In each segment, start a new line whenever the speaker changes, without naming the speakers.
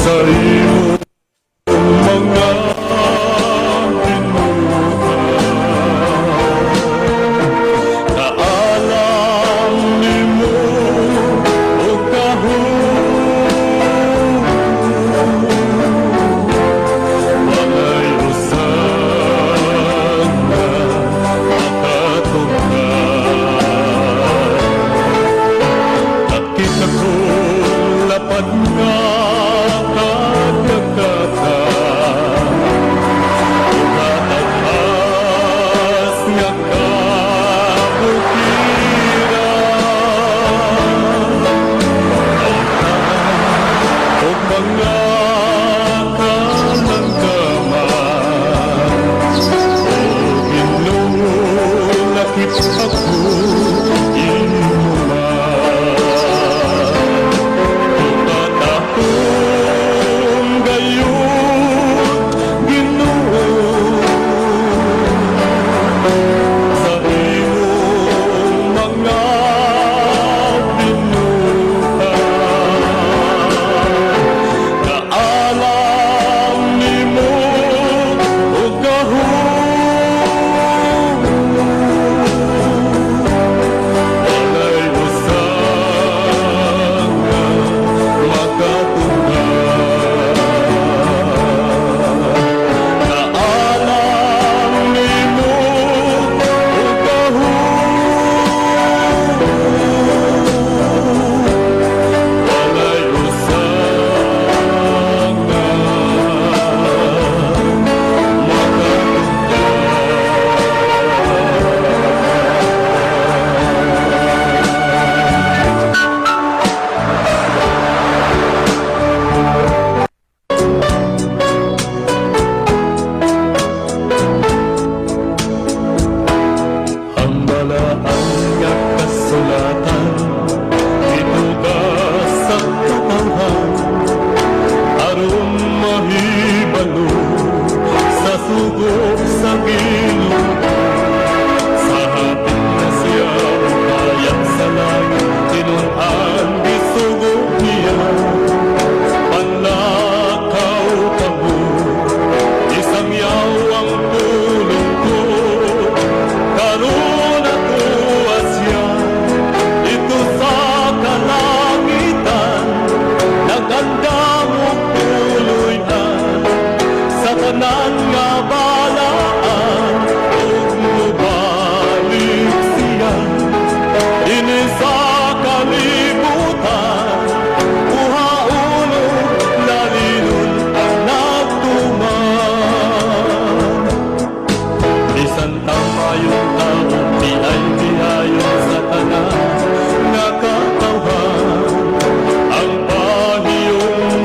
Sa imong mga binuhat. Kaalam nimo ug gahom, walay usa nga makatungkad. Nakita ko lapad nga kadagatan ug kataas nga kabukiran, ug mga kalangkaman. O Ginoo, lakip ako imo man. Tukatahom gayud, Ginoo, sa imong mga binuhat. Kaalam nimo ug gahom, walay usa nga makatungkad. Kaalam nimo ug gahom, walay usa nga makatungkad. Ang balaan nga kasulatan gituga sa katawhan aron mahibalo sa sugo sa Ginoo. Sa hapit na siya mopayag sa langit, tinun-an gisugo niya. Panlakaw kamo, isangyaw ang pulong ko. Karon atoa siya didto sa kalangitan, nagandam og puloy-an sa tanan nga balaan, ug mobalik siya dinhi sa kalibutan, kuhaon og lalinon ang nagtuman. Bisan tamayong tao, biay-biayon sa tanan nga katawhan, ang pahiyong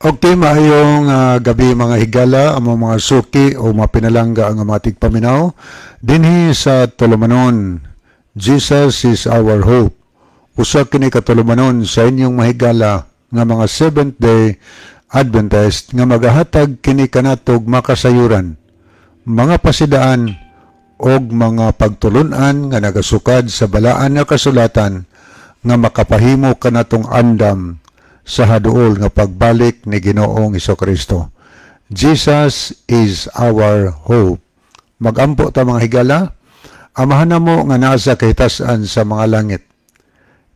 Okay, maayong gabi, mga higala, among mga suki o mga pinalangga ang mga tigpaminaw dinhi sa tulumanon Jesus is Our Hope. Usa kini ka tulumanon sa inyong mahigala nga mga Seventh Day Adventist nga magahatag kini kanatog makasayuran, mga pasidaan og mga pagtulunan nga nagasukad sa balaan nga kasulatan nga makapahimo kanatong andam sa haduol nga pagbalik ni Ginoong Kristo. Jesus is our hope. Magampo ta, mga higala. Amahan namo nga nasa kahitasan sa mga langit.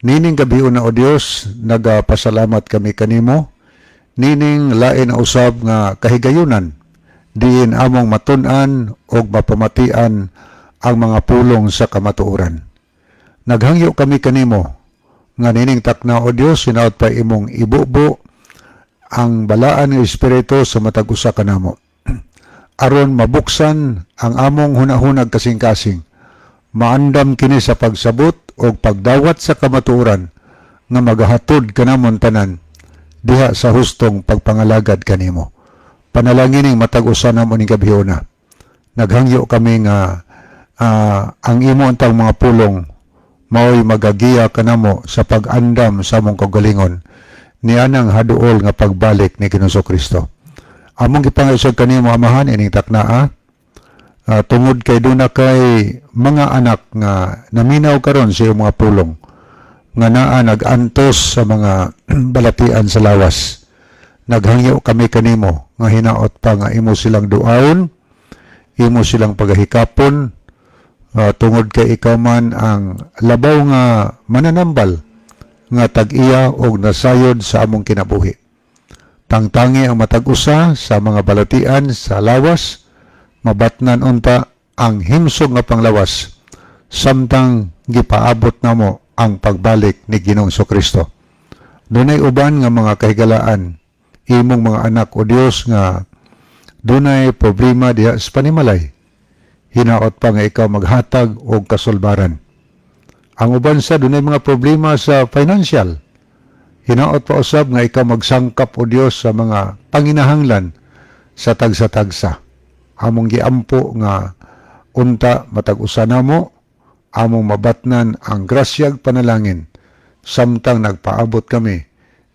Nining gabiuna, o Dios, nagapasalamat kami kanimo. Nining lain na usab nga kahigayunan, diin among matun-an og mapamatian ang mga pulong sa kamatuoran. Naghangyo kami kanimo nga nining takna, o Dios, hinaot pa imong ibubo ang balaan nga espiritu sa matag usa kanamo aron mabuksan ang among hunahunag kasing-kasing, maandam kini sa pagsabot o pagdawat sa kamatuoran nga magahatod kanamon tanan diha sa hustong pagpangalagad kanimo. Panalangin matag usa namo ning gabhiona. Naghangyo kami nga ang imo antang mga pulong mao'y magagiya kanamo sa pag-andam sa among kaugalingon nianang haduol nga pagbalik ni Ginoong Kristo. Among gipangaysog kanimo, Amahan, ining taknaa tungod kay duna kay mga anak nga naminaw karon sa iyong mga pulong nga naa nag-antos sa mga balatian sa lawas. Naghangyo kami kanimo nga hinaot pa nga imo silang duaon, imo silang pagahikapon tungod kay ikaw man ang labaw nga mananambal nga tag-iya og nasayod sa among kinabuhi. Tangtangi ang matag usa sa mga balatian sa lawas, mabatnan unta ang himsog nga panglawas samtang gipaabot namo ang pagbalik ni Ginoong Kristo. Dunay uban nga mga kahigalaan, imong mga anak, o Dios, nga dunay problema diha sa panimalay. Hinaot pa nga ikaw maghatag og kasulbaran. Ang uban sa dunay mga problema sa financial. Hinaot pa usab nga ikaw magsangkap, o Dios, sa mga panginahanglan sa tagsa-tagsa. Among giampo nga unta matag usa namo among mabatnan ang grasyag panalangin samtang nagpaabot kami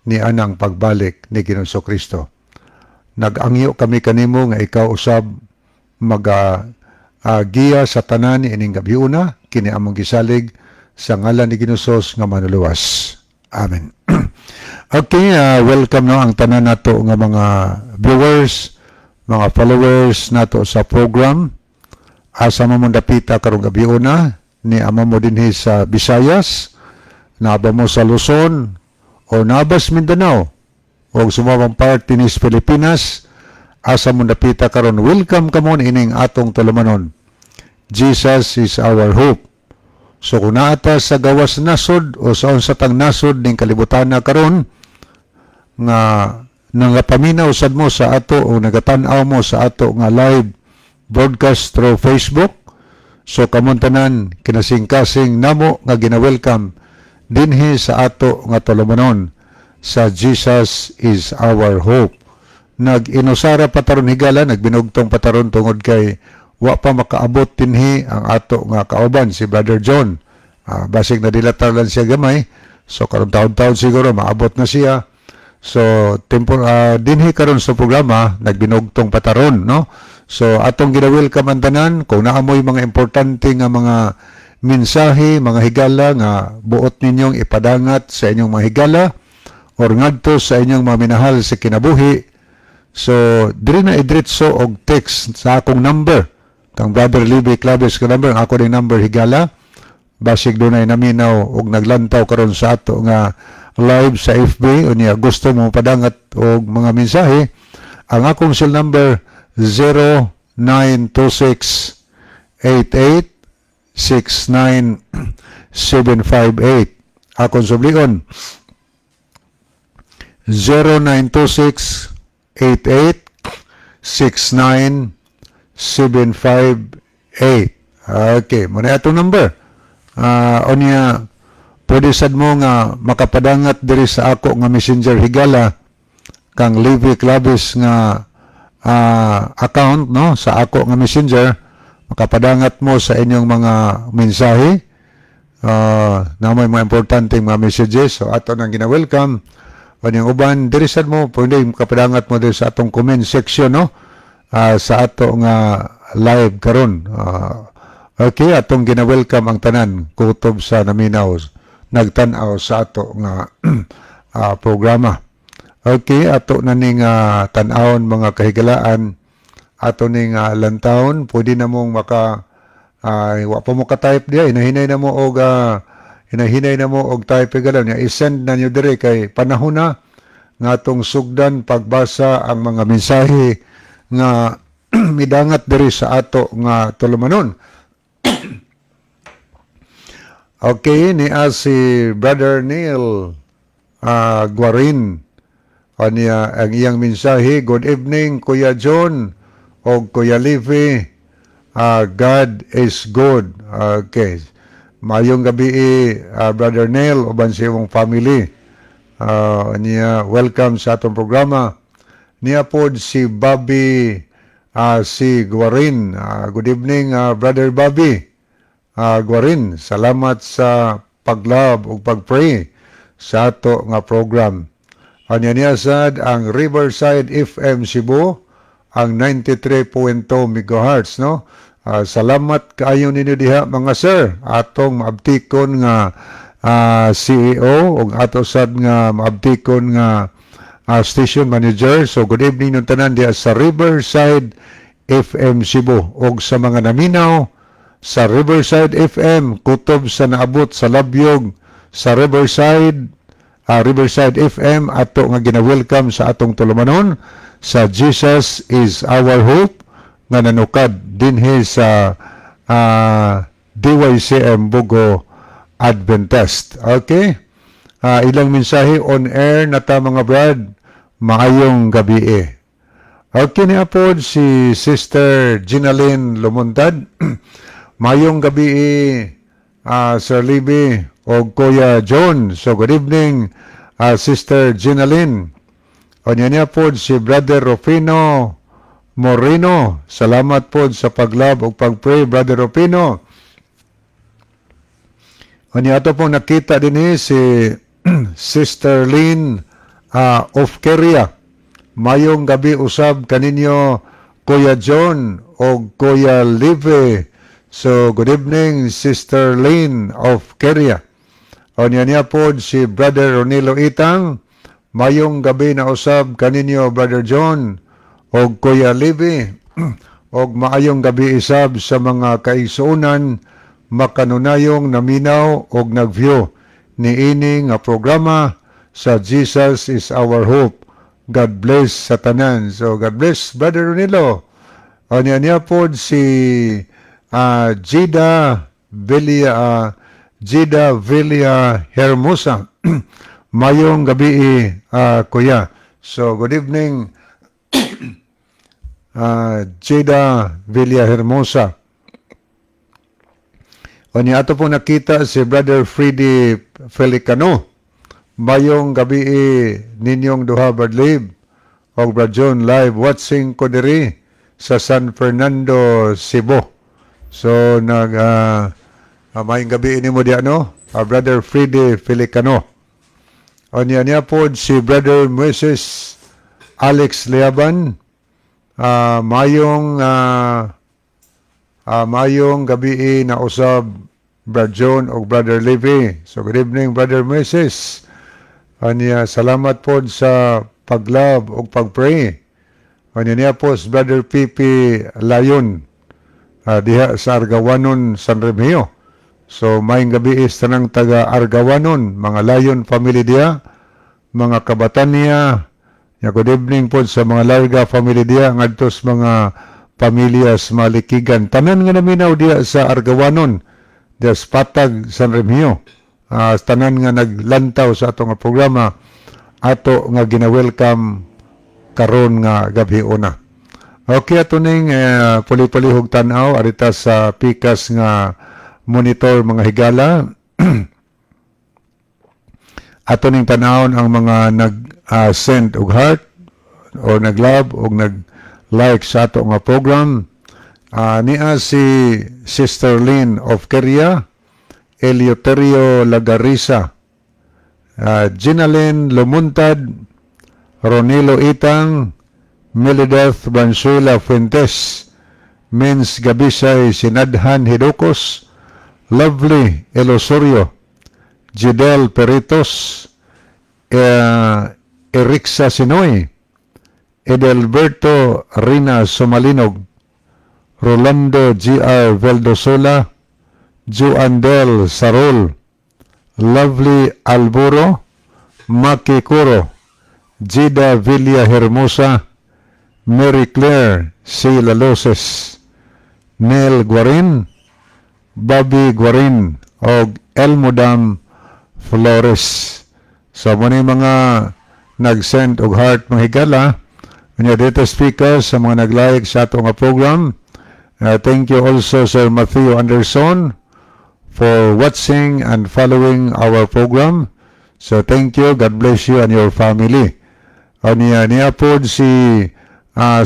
ni anang pagbalik ni Ginoong Kristo. Nag-angyo kami kanimo nga ikaw usab maga giya sa tanan ining gabiuna. Kini among gisalig sa ngalan ni Ginoong Jesus nga manuluwas. Amen. Okay, welcome no ang tanan nato nga mga viewers, mga followers nato sa program. Asa mo mong dapita karong gabiuna, ni ama mo dinhi sa Visayas, naba mo sa Luzon, o nabas Mindanao, o sumabang part dinis Pilipinas, asa mo dapita karon, welcome kamo ining atong tulumanon. Jesus is our hope. So kung naata sa gawas nasod o sa unsa tang nasod ning kalibutan na karon nga nangapaminaw sad mo sa ato o nagatan-aw mo sa ato nga live broadcast through Facebook, so kamon tanan kinasingkasing namo nga gina-welcome dinhi sa ato nga tulumanon sa Jesus is Our Hope. Nag-inusara pataron, higala, nagbinugtong pataron tungod kay wa pa makaabot dinhi ang ato nga kauban si Brother John. Basig na dilatar lang siya gamay. So karon taon-taon siguro maabot na siya. So tempo dinhi karon sa programa nagbinugtong pataron, no. So atong gina-welcome ang tanan. Kung naamoy mga importante nga mga mensahe, mga higala, nga buot ninyong ipadangat sa inyong mga higala or ngadto sa inyong mga minahal sa kinabuhi. So diri na idritso og text sa akong number. Kang Brother Libby Claves ka number, ang ako ning number, higala. Basig dunay naminaw og naglantaw karon sa ato nga live sa FB unya gusto mo padangat og mga mensahe, ang akong cell number 0926 88 69758. Akong sublion, 0926 88 69758. Okay, muna atong number. Unya pwede sad mo nga makapadangat diri sa ako nga Messenger, higala. kang Levi Clavis nga account, no, sa ako nga Messenger, makapadangat mo sa inyong mga mensahe na may mga importante mga messages. So ato nang gina-welcome. Kanyang uban diri sad mo pwede makapadangat mo diri sa atong comment section, no, sa ato nga live karon. Okay, atong gina-welcome ang tanan kutob sa naminaw, nagtan-aw sa ato nga programa. Okay, ato na ning tan-awon, mga kahigalaan, ato ning lantawon. Pwede na mong maka wa pa mo ka-type diya, hinahinay na mo og type, higala niya, i-send na niyo dire kay panahon na nga atong sugdan pagbasa ang mga mensahe nga midangat diri sa ato nga tulumanon. Okay, ni si Brother Neil Guarin. Aniya ang iyang mensahe, "Good evening, Kuya John o Kuya Levi. God is good." Okay. Mayong gabi, Brother Neil, uban sa imong family. Niya, welcome sa atong programa. Niya pod si Bobby si Guarin. Good evening, Brother Bobby Guarin. Salamat sa paglove ug pagpray sa ato nga program. Anya niya sad ang Riverside FM Cebu, ang 93.2 MHz, no? Salamat kaayo ninyo diha, mga sir, atong maabtikon nga CEO ug ato sad nga maabtikon nga station manager. So good evening nung tanan diha sa Riverside FM Cebu ug sa mga naminaw sa Riverside FM kutob sa naabot sa labyog sa Riverside FM, ato nga gina-welcome sa atong tulumanon sa Jesus is Our Hope nga nanukad dinhi sa DYCM Bogo Adventist. Okay? Ilang mensahe, "On air na ta, mga brad. Maayong gabi eh." Okay, niya pod si Sister Ginaline Lumuntad. "Mayong gabi eh, Sir Libby o Kuya John." So good evening, Sister Ginaline. O niya niya pod si Brother Rufino Moreno. "Salamat pod sa paglove o pagpray, Brother Rufino." O niya ato pong nakita din eh, si Sister Lynn of Keria. "Mayong gabi usab kaninyo, Kuya John o Kuya Live." So good evening, Sister Lynn of Keria. O niya niya pod si Brother Ronilo Itang. "Mayong gabi na usab kaninyo, Brother John o Kuya Live. Og maayong gabi isab sa mga kaigsuonan makanunayong naminaw og nag-view niini nga programa sa Jesus is Our Hope. God bless sa tanan." So God bless, Brother Ronilo. O niya niya pod si Gida Villa Hermosa. "Mayong gabi, Kuya." So good evening, Jada Villa Hermosa. O niya ato po nakita si Brother Freddy Felicano. "Mayong gabi ninyong duha, Brad Lib og Brad John, live watching ko diri sa San Fernando, Cebu." So nag mayong gabi nimo diya, no? Brother Freddy Felicano. O niya niya po si Brother Moises Alex Liaban. "Mayong gabi na usab, Brad John o Brother Levi." So good evening, Brother Moises. Anya, salamat po sa paglove o pagpray. Anya niya po si Brother Pipi Layon diha sa Argawanon, San Remigio. So mayong gabi is tanang taga Argawanon, mga Layon family diha, mga Kabatanya. Ya, good evening po sa mga Larga family diha ngadto sa mga pamilya sa Malikigan. Tanan nga naminaw diha sa Argawanon, diha sa Patag, San Remigio. Tanan nga naglantaw sa ato nga programa, ato nga gina-welcome karon nga gabi una. Okay, ato ning puli-pulihog tan-aw arita sa pikas nga monitor, mga higala. Ato ning tanawon ang mga nag-send og heart. or nag-love o nag-like sa ato nga program. Niya si Sister Lynn of Korea, Eleuterio Lagarisa, Ginalyn Lumuntad, Ronilo Itang, Melideth Bansuela Fuentes, Mins Gabisay Sinadhan Hidocos, Lovely Elosorio, Gidel Peritos, Erixa Sinoy, Edelberto Rina Sumalinog, Rolando G.R. Veldosola, Joandel Sarol, Lovely Alburo, Maki Curo, Gida Villa Hermosa, Mary Claire C. Laloses, Neil Guarin, Bobby Guarin, og Elmodam Flores. So, mao ni mga nag-send og heart, mga higala. Unya dito speaker sa mga nag-like sa ato nga program. Thank you also, Sir Matthew Anderson, for watching and following our program. So thank you. God bless you and your family. O niya, niya po si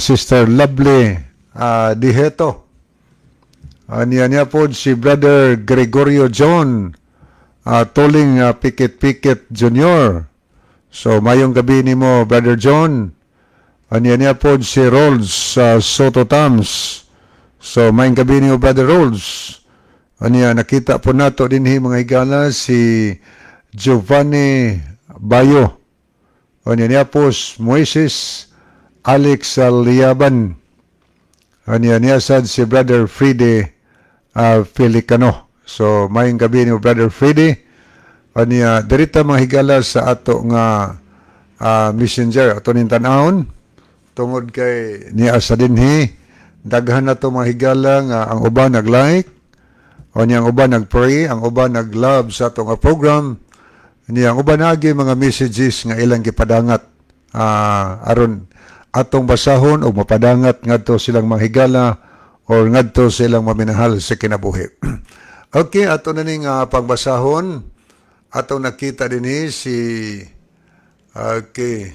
Sister Lovely Diheto. O niya, niya po si Brother Gregorio John Toling Pikit Pikit Jr. So mayong gabi nimo, Brother John. O niya, niya po si Rolls Soto Tams. So mayong gabi nimo, Brother Rolls. O niya, nakita po nato dinhi, mga higala, si Giovanni Bayo. O niya, niya po Moises Alex Liaban. O niya, niya sad si Brother Fride Felicano. So mayong gabi ni Brother Fride. O niya, dirita, mga higala, sa ato nga messenger ato ning tan-awon tungod kay niya sa dinhi daghan na to, mga higala, nga ang uban nag-like o niya, ang uban nag-pray, ang uban nag-love sa ato nga program niya, ang uban nagi mga messages nga ilang gipadangat aron atong basahon o mapadangat ngadto silang mga higala or ngadto silang maminahal sa kinabuhi. Okay, ato na ning pagbasahon. Atong nakita dinhi si, okay,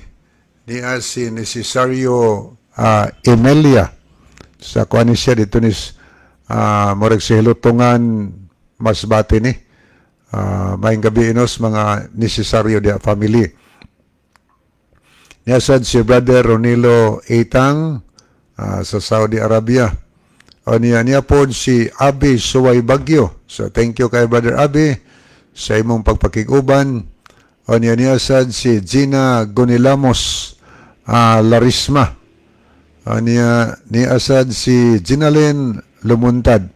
niya si Necesario Emilia sa kuan ni siya dito ni murag si Hilutungan, Masbate ni. Maayong gabi inos mga Necesaryo dia family. Niya sad si Brother Ronilo Itang sa Saudi Arabia. O niya, niya po si Abi Suway Bagyo. So thank you kay Brother Abi sa imong pagpakiguban. O niya, niya sad si Gina Gonilamos Larisma. O niya, niya sad si Ginalyn Lumuntad.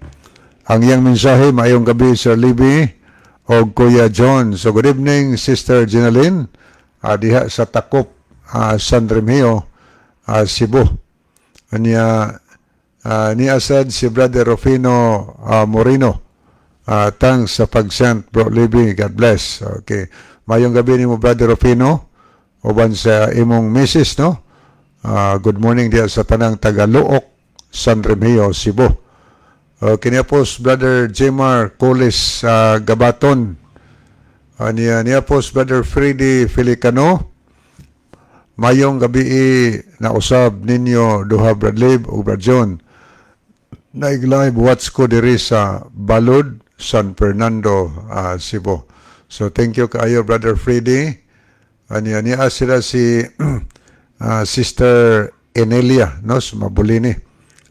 Ang iyang mensahe, "Maayong gabi, Sir Libby o Kuya John." So good evening, Sister Ginalyn, diha sa Takop, San Remigio, Cebu. Niya, niya sad si Brother Rufino Moreno. Thanks sa pag-send, Bro Libby. God bless. Okay. Mayong gabi nimo, Brother Rufino, uban sa imong misis, no? Good morning diha sa tanang taga-Looc, San Remigio, Cebu. Kini po Brother Jemar Coles Gabaton. Niya, niya po Brother Freddy Felicano. Mayong gabi na usab ninyo duha, Brad Lib ug Brad John. Naig-live watch ko diri sa Balud, San Fernando, Cebu. So thank you kaayo, Brother Freddy. Niya niya sila si Sister Enelia, no, sa Mabulini.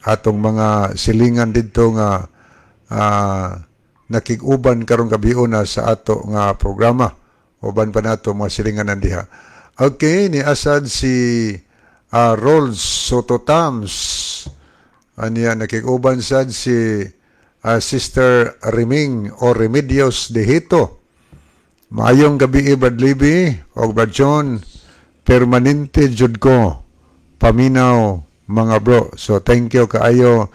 Atong mga silingan didto nga nakig-uban karong gabiuna sa ato nga programa. Uban pa nato mga silingan diha. Okay, ni asad si Rolls Sototams. Aniya, nakig-uban sad si Sister Reming o Remedios de Hito. "Maayong gabi, Brad Libby o Brad John. Permanente jud ko. Paminaw, mga bro." So thank you kaayo,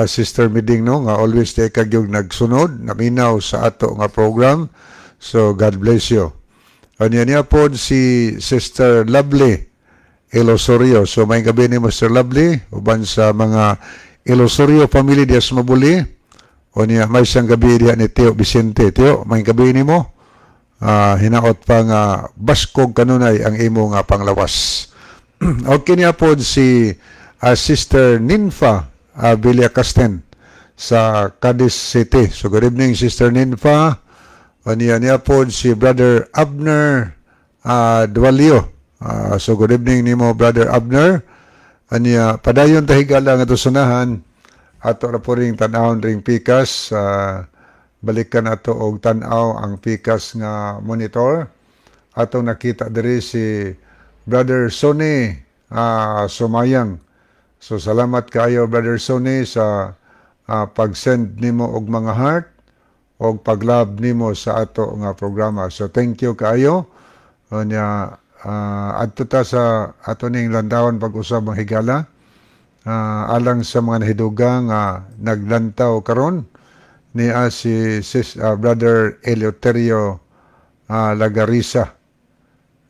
Sister Miding, no, nga always tay kagyog nagsunod, naminaw sa ato nga program. So God bless you. Anya niya po si Sister Lovely Elosorio. So may gabi ni Mr. Lovely uban sa mga Elosorio family diya sa Mabuli. O niya may isang gabi diya ni Teo Vicente. Teo, may gabi nimo. Hinaot pa nga baskog kanunay ang imo nga panglawas. Okay niya po si Sister Ninfa Villacasten sa Cadiz City. So good evening, Sister Ninfa. Aniya niya po si Brother Abner Dualio. So good evening nimo, Brother Abner. Aniya padayon ta, higala, nga sunahan ato ra po ring tan-awon ring pikas. Balikan ato og tan-aw ang pikas nga monitor. Atong nakita diri si Brother Sonny Sumayang. So salamat kaayo, Brother Sonny, sa pag-send nimo og mga heart og pag-love nimo sa ato nga programa. So thank you kaayo. Unya adto ta sa ato ning landawon pag-usab, mga higala. Alang sa mga nahidugang nga naglantaw karon ni si Brother Eleuterio Lagarisa.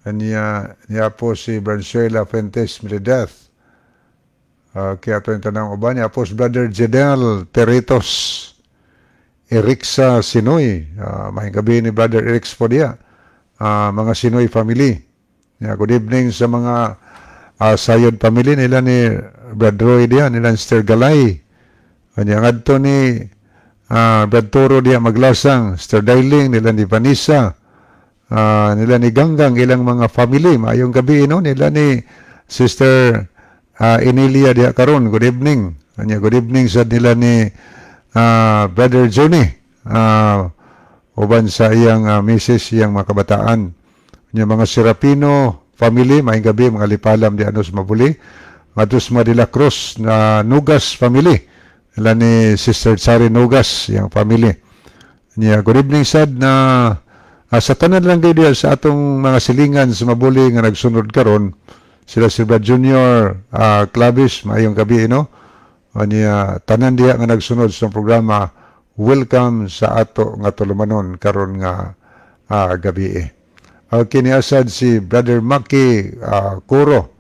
Aniya niya po si Branchuela Fuentes Miredath. Kaya ito yung tanang uban niya po si Brother Jedel Peritos Eriksa Sinoy. Maayong gabi ni Brother Eriks po diya. Mga Sinoy family. Yeah, good evening sa mga Sayod family nila ni Brad Roy diya, nila ni Sister Galay. Kanya ngadto ni Brad Toro diya maglasang, Sister Dailing, nila ni Vanessa, nila ni Ganggang, ilang mga family. Maayong gabi no, nila ni Sister Emilia diya karon. Good evening. Kanya good evening sa nila ni Brother Johnny, uban sa iyang misis, iyang mga kabataan. Nya mga Serapino family, maayong gabi, mga lipalam di anos mabuli. Matus mga de la Cruz na Nugas family. Nila ni Sister Chari Nugas, iyang family. Nya good evening sad na sa tanan lang gayud sa atong mga silingan sa Mabuli nga nagsunod karon, sila si Brad Junior Clavis, maayong gabi no. Anya tanan diha nga nagsunod sa programa, welcome sa ato nga tulumanon karon nga gabi. Okay ni asad si Brother Maki Kuro,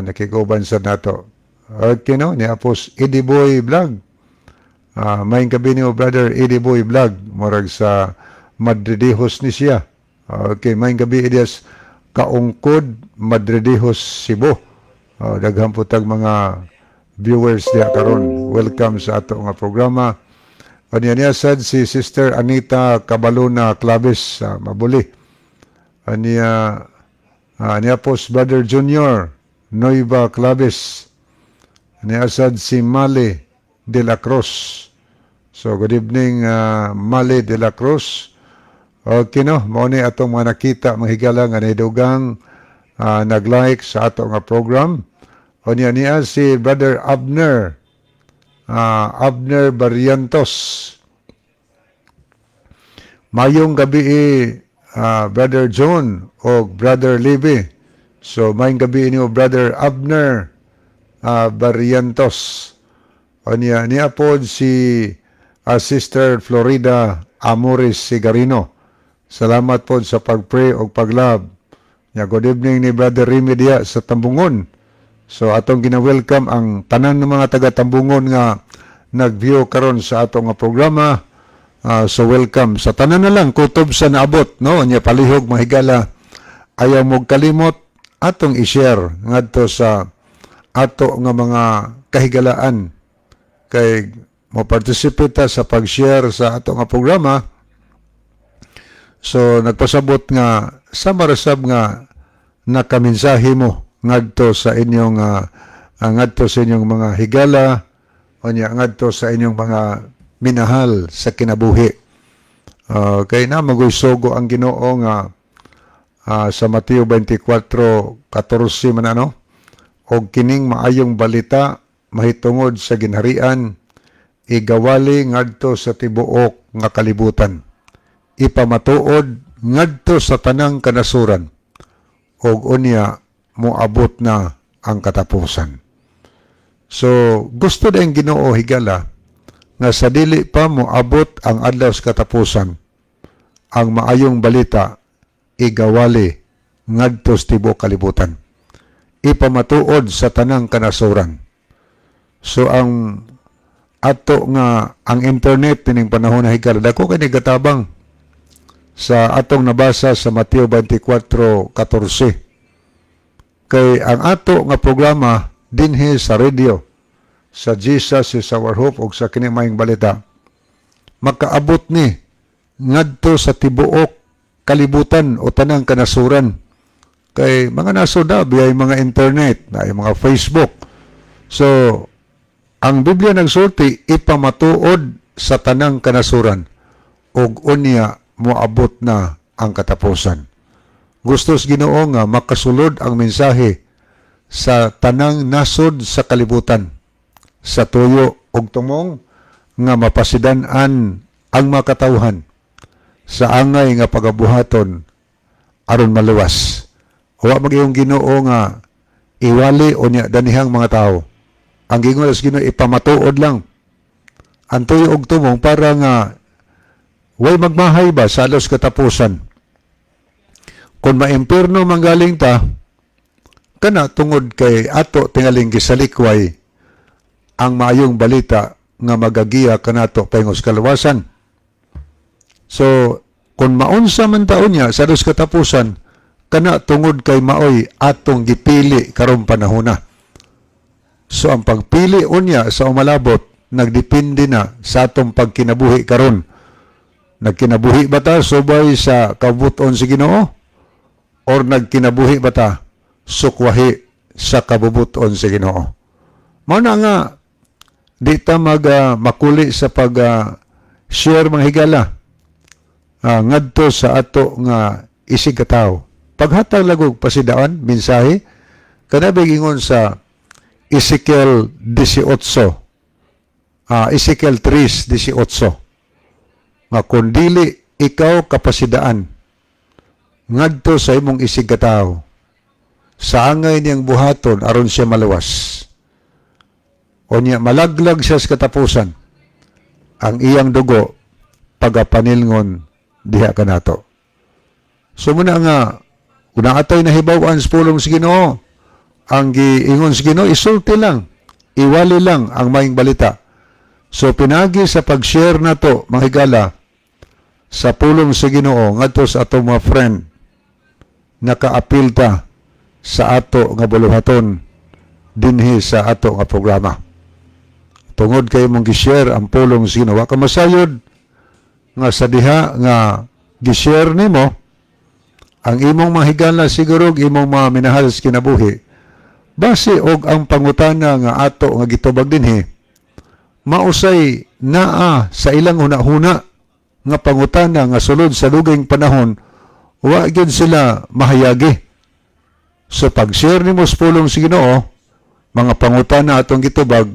nakiguban sa nato. Okay no, ni apos Eddie Boy Vlog. Maayong gabi niyo, Brother Eddie Boy Vlog, murag sa Madridijos ni siya. Okay, maayong gabi Elias Kaungkod, Madridijos, Cebu. Daghan po tag mga viewers diha karon. Welcome sa ato nga programa. Anya niya sad si Sister Anita Cabalona Claves sa Mabuli. Anya niya po si Brother Junior Noiva Claves. Anya sad si Mali de la Cruz. So good evening, Mali de la Cruz. Okay no, mao ni atong mga nakita, mga higala, nga nahidugang nag-like sa ato nga program. O niya niya si Brother Abner Barrientos. Mayong gabi, Brother John o Brother Libby. So mayong gabi niyo, Brother Abner Barrientos. O niya, niya po si Sister Florida Amores Sigarino. Salamat po sa pag-pray o pag-love. Ya, good evening ni Brother Remy diya sa Tambungon. So atong gina-welcome ang tanan ng mga taga Tambungon nga nag-view karon sa atong nga programa. So welcome sa tanan na lang kutob sa naabot no. Nya palihog, mga higala, ayaw mo kalimot atong i-share ngadto sa ato nga mga kahigalaan kay mo participate ta sa pag-share sa ato nga programa. So nagpasabot nga sa marasab nga nakamensahe mo ngadto sa inyong mga higala o nya ngadto sa inyong mga minahal sa kinabuhi. Kay na magoy sugo ang Ginoo nga sa Mateo 24:14 man ano, og kining maayong balita mahitungod sa ginharian igawali ngadto sa tibuok nga kalibutan, ipamatuod ngadto sa tanang kanasuran, ug unya moabot na ang katapusan. So gusto din Ginoo, higala, nga sa dili pa moabot ang adlaw sa katapusan, ang maayong balita igawali ngadto sa tibuok kalibutan, ipamatuod sa tanang kanasuran. So ang ato nga ang internet tining panahon na, higala, dako kay gatabang sa atong nabasa sa Mateo 24:14. Kay ang ato nga programa dinhi sa radio sa Jesus Is Our Hope ug sa kini Maayong Balita, makaabot ni ngadto sa tibuok kalibutan o tanang kanasuran, kay mga nasod na biyay mga internet na mga Facebook. So ang Biblia nagsulti, ipamatuod sa tanang kanasuran ug unya moabot na ang katapusan. Gusto sa Ginoo nga makasulod ang mensahe sa tanang nasod sa kalibutan sa tuyo ug tumong nga mapasidan-an ang makatawhan sa angay nga pagabuhaton aron maluwas. Wa mag-iyong Ginoo nga iwali o niya danihang mga tao. Ang gingon sa Ginoo, ipamatuod lang ang tuyo og tumong para nga way magmahay ba sa alos katapusan. Kung maimpirno manggaling ta, kana tungod kay ato tingaling gisalikway ang maayong balita nga magagiya kanato paingos kaluwasan. So, kung maunsa man taon niya sa alos katapusan, kana tungod kay maoy atong gipili karong panahona. So, ang pagpili unya sa umalabot, nagdepende na sa atong pagkinabuhi karon. Nagkinabuhi ba ta subay sa kabuton si Ginoo? Or nagkinabuhi ba ta sukwahi sa kabubuton si Ginoo? Mao na nga di ta mag makuli sa pag share, mga higala, ngadto sa ato nga isig katawo. Paghatag lagog pasidaan, mensahe, kanabi ingon sa Ezekiel 18, Ezekiel 3:18, nga kung dili ikaw kapasidaan ngadto sa imong isig katawo sa angay niyang buhaton aron siya maluwas o niya malaglag siya sa katapusan, ang iyang dugo pagapanilngon diha kanato. So muna nga kung naatay nahibaw-an sa pulong sa Ginoo, ang giingon sa Ginoo, isulti lang, iwali lang ang Maayong Balita. So pinagi sa pag-share nato, mga higala, sa pulong sa Ginoo ngadto sa ato mga friend, nakaapil ta sa ato nga buluhaton dinhi sa ato nga programa. Tungod kay mong gi-share ang pulong sa Ginoo, wa ka masayod nga sa diha nga gi-share nimo ang imong mga higala siguro ug imong mga minahal sa kinabuhi, base og ang pangutana nga ato nga gitubag dinhi, mausay naa sa ilang huna-huna nga pangutana nga sulod sa dugayng panahon wa gyud sila mahayagi. So pag-share nimo sa pulong sa Ginoo, mga pangutana atong gitubag,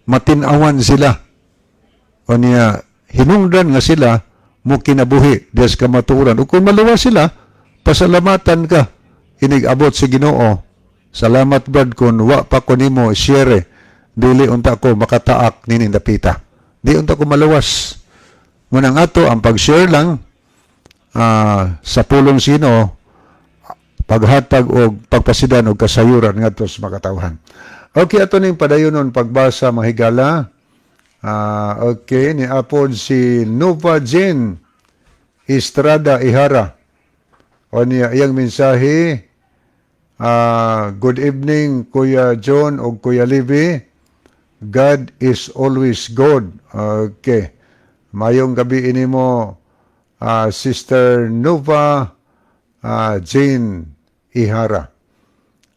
matin-awan sila. O niya hinungdan nga sila mo kinabuhi diha sa kamatuoran. Ug kung maluwas sila, pasalamatan ka inig abot sa Ginoo. Salamat, Brad, kun wa pa ko nimo share, dili unta ko makataak nining dapita. Di unta ko maluwas. Munang ato ang pag-share lang sa pulong sa Ginoo, paghatag og pagpasidan og kasayuran ngadto sa makatawhan. Okay, ato ning padayonon pagbasa, mga higala. Okay, ni apod si Nova Jane Estrada Ihara. O niya iyang mensahe, "Good evening, Kuya John o Kuya Libby. God is always good." Okay. Mayong gabi inimo, Sister Nova Jane Ihara.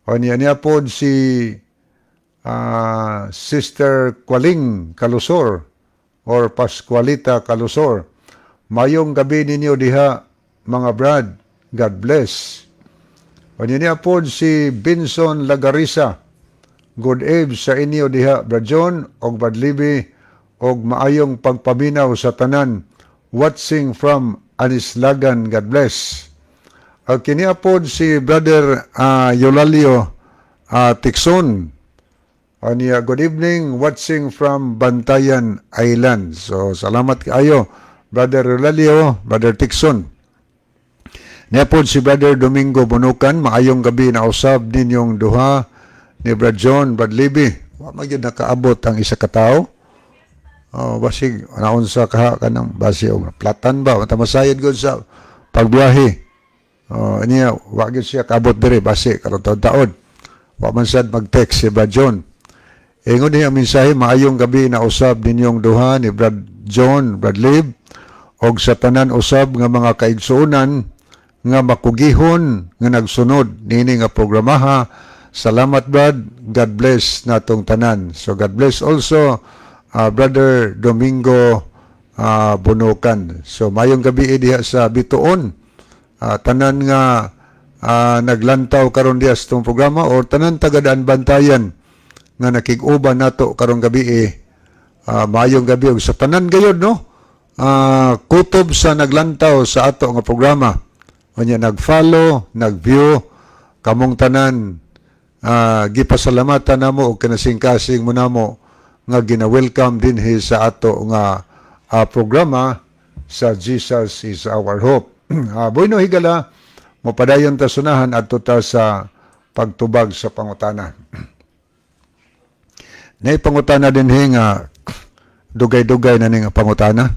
O niya niya po si Sister Kwaling Kalusor or Pascualita Kalusor. "Mayong gabi ninyo diha, mga brad. God bless." O niya po si Binson Lagarisa. "Good eve sa inyo diha, Brad John og Brad Libby, og maayong pagpaminaw sa tanan. Watching from Anislagan. God bless." Kini pod si Brother Eulalio Tikson. Aniya, "Good evening, watching from Bantayan Island." So, salamat kaayo, Brother Eulalio, Brother Tikson. Niya pod si Brother Domingo Bunukan, "Maayong gabi na usab ninyong duha ni Brad John, Brad Libby." Wa man gyud nakaabot ang isa ka tawo. Oh, basig naunsa kaha kanang basi og platan ba, mata masayod gud sa pagbiyahe. Oh, niya wa gyud siya kaabot diri basi karon taon-taon. Wa man sad mag-text si Brad John. Ingon niya ang mensahe, "Maayong gabi na usab ninyong duha ni Brad John, Brad Lib, og sa tanan usab nga mga kaigsuonan nga makugihon nga nagsunod niini nga programaha. Salamat, Brad. God bless natong tanan." So God bless also, Brother Domingo Bunukan. So mayong gabi diha sa Bituon. Tanan nga naglantaw karon diha sa itong programa or tanan taga Daanbantayan nga nakig-uban nato karong gabi eh, maayong gabi ug sa tanan gayod, no, kutob sa naglantaw sa ato nga programa, unya nag-follow, nag-view kamong tanan, gipasalamatan namo og kinasingkasing mo namo nga gina-welcome dinhi sa ato nga programa sa Jesus Is Our Hope. Bueno, higala, mopadayon ta sunahan adto ta sa pagtubag sa pangutana. Nay pangutana dinhi nga dugay-dugay na ning pangutana.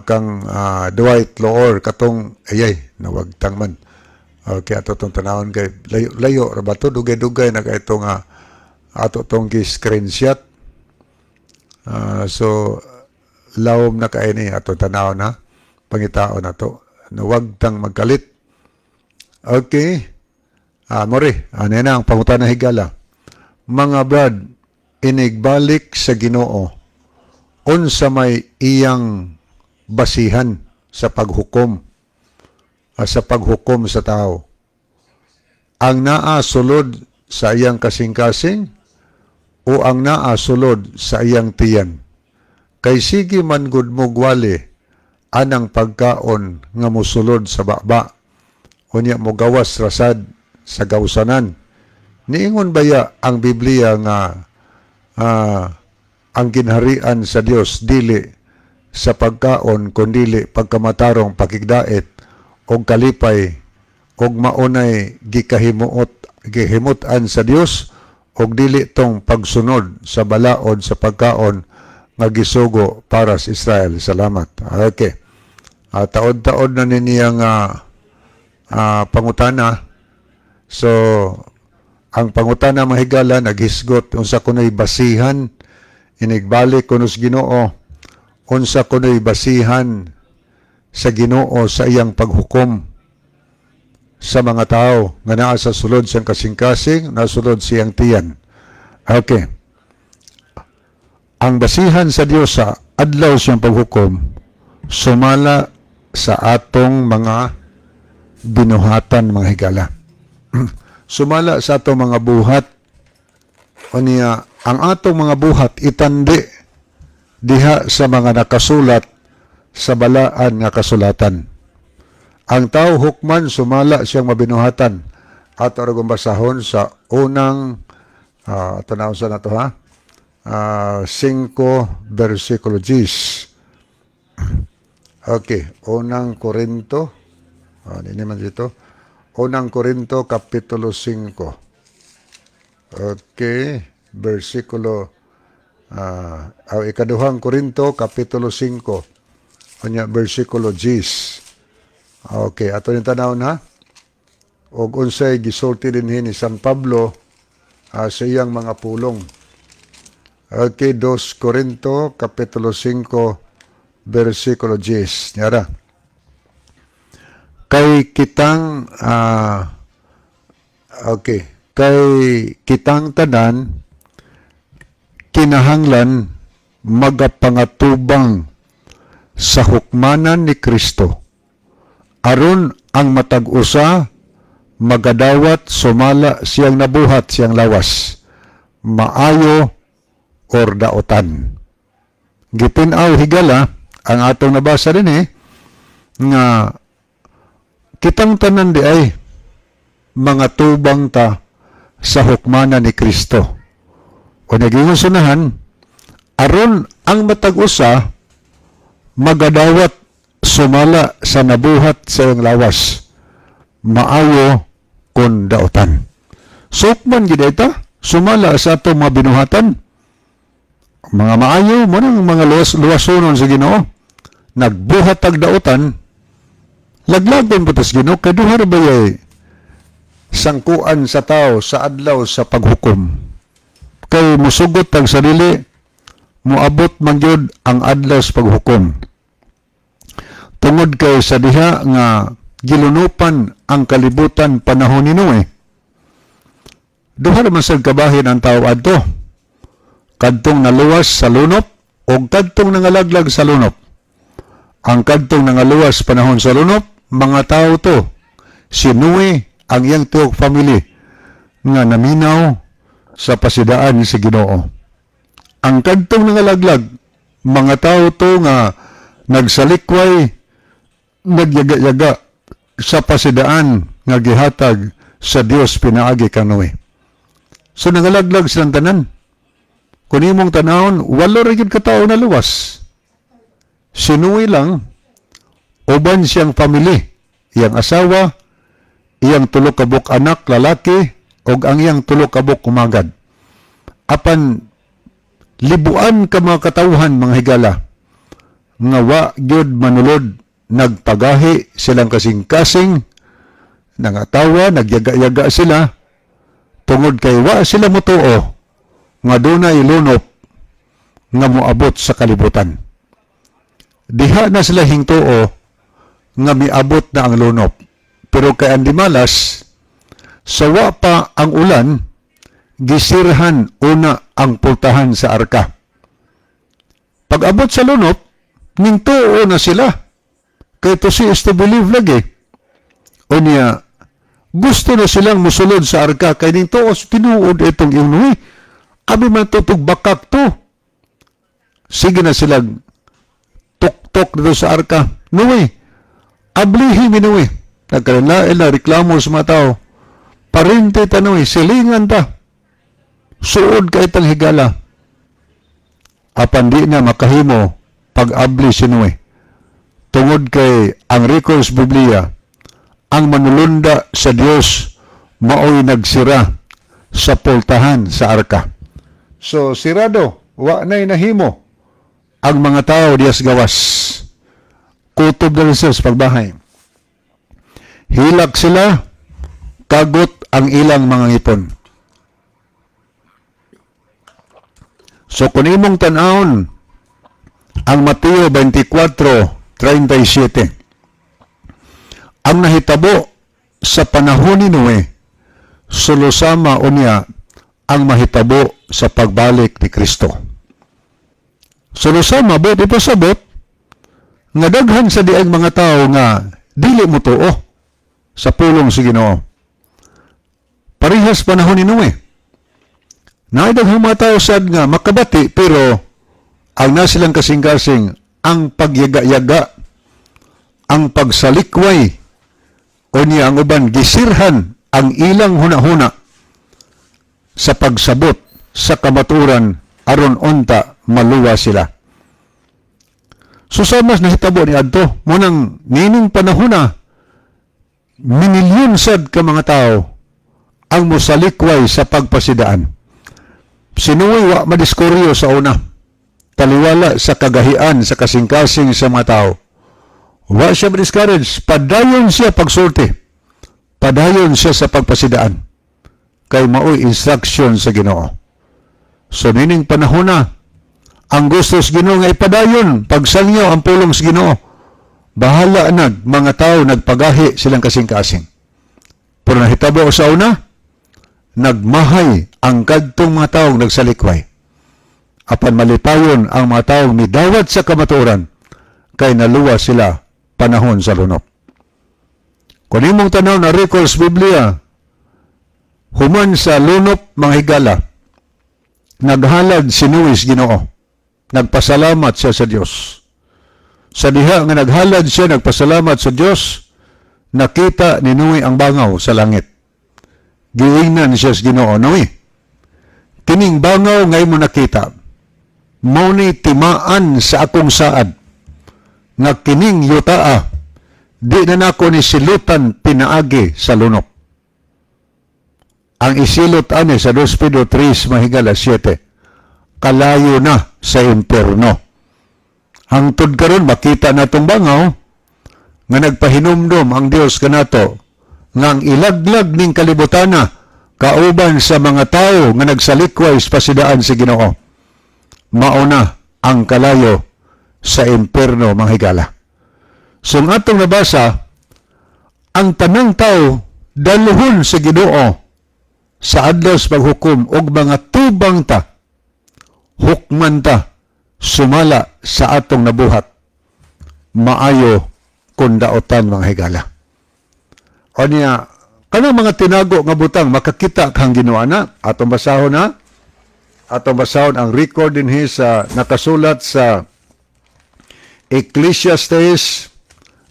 Kang Dwight Loor katong ayay nawagtang man. Okay, ato tong tanawon kay layo layo ra ba to, dugay-dugay na kay ito nga ato tong gi-screenshot. So lawom na kay ni ato tanawon ha. Pangitaon na to. Nawagtang magkalit. Okay. More, ano na ang pangutana, higala. "Mga brad, inigbalik sa Ginoo, unsa may iyang basihan sa paghukom sa tao? Ang naa sulod sa iyang kasing-kasing o ang naa sulod sa iyang tiyan? Kay sige man gud mogwali anang pagkaon nga mosulod sa baba, unya mogawas rasad sa gawsanan. Niingon baya ang Biblia nga ang ginharian sa Dios dili sa pagkaon kundili pagkamatarong, pakigdait og kalipay, og maunay gikahimuot gihimut-an sa Dios, og dili tong pagsunod sa balaod sa pagkaon nga gisugo para sa Israel? Salamat." Okay. Taod-taod na niya nga pangutana. So, ang pangutana, mga higala, naghisgot unsa kuno'y basihan inigbalik kuno sa Ginoo, unsa kuno'y basihan sa Ginoo sa iyang paghukom sa mga tao nga naa sa sulod siyang kasing-kasing, nasulod siyang tiyan. Okay. Ang basihan sa Dios sa adlaw siyang paghukom sumala sa atong mga binuhatan, mga higala. Sumala sa atong mga buhat. Unya, ang atong mga buhat itandi diha sa mga nakasulat sa balaan nga kasulatan. Ang tao hukman sumala siyang mabinuhatan. Ato ra basahon sa unang tanaw sa nato ha. 5 versikulo 10. Okay, Unang Korinto. Ini man dito. Unang Korinto kapitulo 5. Okay, versikulo Ikaduhang Korinto kapitulo 5. Unya versikulo 10. Okay, ato ni tanaw na. Og unsay gisulti dinhi ni San Pablo sa iyang mga pulong. Okay, 2 Korinto kapitulo 5 versikulo 10. Yara. Kay kitang tanan kinahanglan magapangatubang sa hukmanan ni Kristo aron ang matag usa magadawat sumala siyang nabuhat siyang lawas, maayo or daotan. Gitin-aw, higala, ang atong nabasa din eh nga kitang tanan di ay mga tubang ta sa hukmanan ni Kristo. O naging sunahan, aron ang matag usa magadawat sumala sa nabuhat sa iyang lawas, maayo kon daotan. Sukman gid ita sumala sa atong mga binuhatan. Mga maayo mo nang mga luwasonon sa Ginoo. Nagbuhat tag daotan, laglagon pa tas Ginoo kay duha ra ba yay Sangkuan sa tao sa adlaw sa paghukom. Kay musugot ang sarili, moabot man gyud ang adlaw sa paghukom. Tungod kay sa diha nga gilunupan ang kalibutan panahon ni Noe, duha naman sad kabahin ang tao adto. Kadtong naluwas sa lunop o kadtong nangalaglag sa lunop. Ang kadtong nangaluwas panahon sa lunop, mga tao to. Si Noe, ang iyang tuok family nga naminaw sa pasidaan si Ginoo. Ang kadtong nangalaglag, mga tao to nga nagsalikway, nagyaga-yaga sa pasidaan nga gihatag sa Dios pinaagi kang Noe. So nangalaglag silang tanan. Kung imong tanawon, walo ra gyud ka tawo na luwas. Si Noe lang, uban siyang family, iyang asawa, iyang tulo ka buok anak lalaki, ug ang iyang tulo ka buok umagad. Apan libuan ka mga katawhan, mga higala, nga wa gyud manulod, nagpagahi silang kasing-kasing, nangatawa, nagyaga-yaga sila, tungod kay wa sila motuo nga dunay lunop nga moabot sa kalibutan. Diha na sila hingtuo nga miabot na ang lunop. Pero kay andimalas, sa wa pa ang ulan, gisirhan una ang pultahan sa arka. Pag abot sa lunop, ningtuo na sila. Kay to see is to believe lagi. Unya, gusto na silang musulod sa arka kay ningtuo, tinuod itong iyong Noe. Abi man to bakak to. Sige na silang tok-tok dito sa arka. "Noe, ablihi mi, Noe." Nagkalain na reklamo sa mga tao. "Parente ta, Noe, silingan ta. Suod kay tang higala." Apan di na makahimo pag-abli si Noe. Tungod kay ang records Biblia, ang manulunda sa Dios maoy nagsira sa pultahan sa arka. So, sirado, wa na'y nahimo ang mga tao diyas gawas. Kutob na rin sila sa pagbahay. Hilak sila, kagot ang ilang mga ngipon. So, kung imong tan-awon, ang Mateo 24:37, ang nahitabo sa panahon ni Noe, sulusama unya ang mahitabo sa pagbalik ni Kristo. Sulusama, but ipasabot, nga daghan sa diang mga tao nga dili mo tuo sa pulong sa Ginoo. Parehas panahon ni Noe. Naay daghang mga tao sad nga makabati, pero ang nasilang kasing-kasing ang pagyaga-yaga, ang pagsalikway, o niya ang uban gisirhan ang ilang hunahuna sa pagsabot sa kamaturan aron unta maluwa sila. So samas nahitabo ni adto, munang nining panahon na minilyon sad ka mga tao ang mosalikway sa pagpasidaan. Si Noe wa madiskuryo sa una. Taliwala sa kagahian sa kasing-kasing sa mga tao. Wa siya ma-discourage. Padayon siya pagsulti. Padayon siya sa pagpasidaan. Kay maoy instruction sa Ginoo. So nining panahon na, ang gusto sa Ginoo nga ipadayon pagsangyaw ang pulong sa Ginoo. Bahala na mga tao nagpagahi silang kasing-kasing. Pero nahitabo sa una, nagmahay ang kadtong mga taong nagsalikway. Apan malipayon ang mga taong midawat sa kamatuoran kay naluwa sila panahon sa lunop. Kung imong tanaw na records Biblia, human sa lunop, mga higala, naghalad si Noe sa Ginoo. Nagpasalamat siya sa Dios. Sa diha nga naghalad siya, nagpasalamat sa Dios, nakita ni Noe ang bangaw sa langit. Giingnan siya sa Ginoo, "Noe, kining bangaw nga imo nakita, mao ni timaan sa akong saad, nga kining yutaa, di na nako ni silutan pinaagi sa lunop." Ang isilot ani sa 2 Pedro 3, mahigala 7, kalayo na sa impyerno. Hangtod karon makita natong bangaw nga nagpahinumdom ang Dios kanato Ngang ilaglag ning kalibutana kauban sa mga tawo nga nagsalikway sa pasidaan sa Ginoo. Mauna ang kalayo sa impierno, mga higala. So ang atong nabasa, ang tanang tao daluhon sa Ginoo sa adlaw sa paghukom og mga tubang ta, hukman ta sumala sa atong nabuhat, maayo kun daotan, mga higala. O niya, kanang mga tinago nga butang makakita kang Ginoo na. Atong basahon na, atong basahon ang record dinhi sa nakasulat sa Ecclesiastes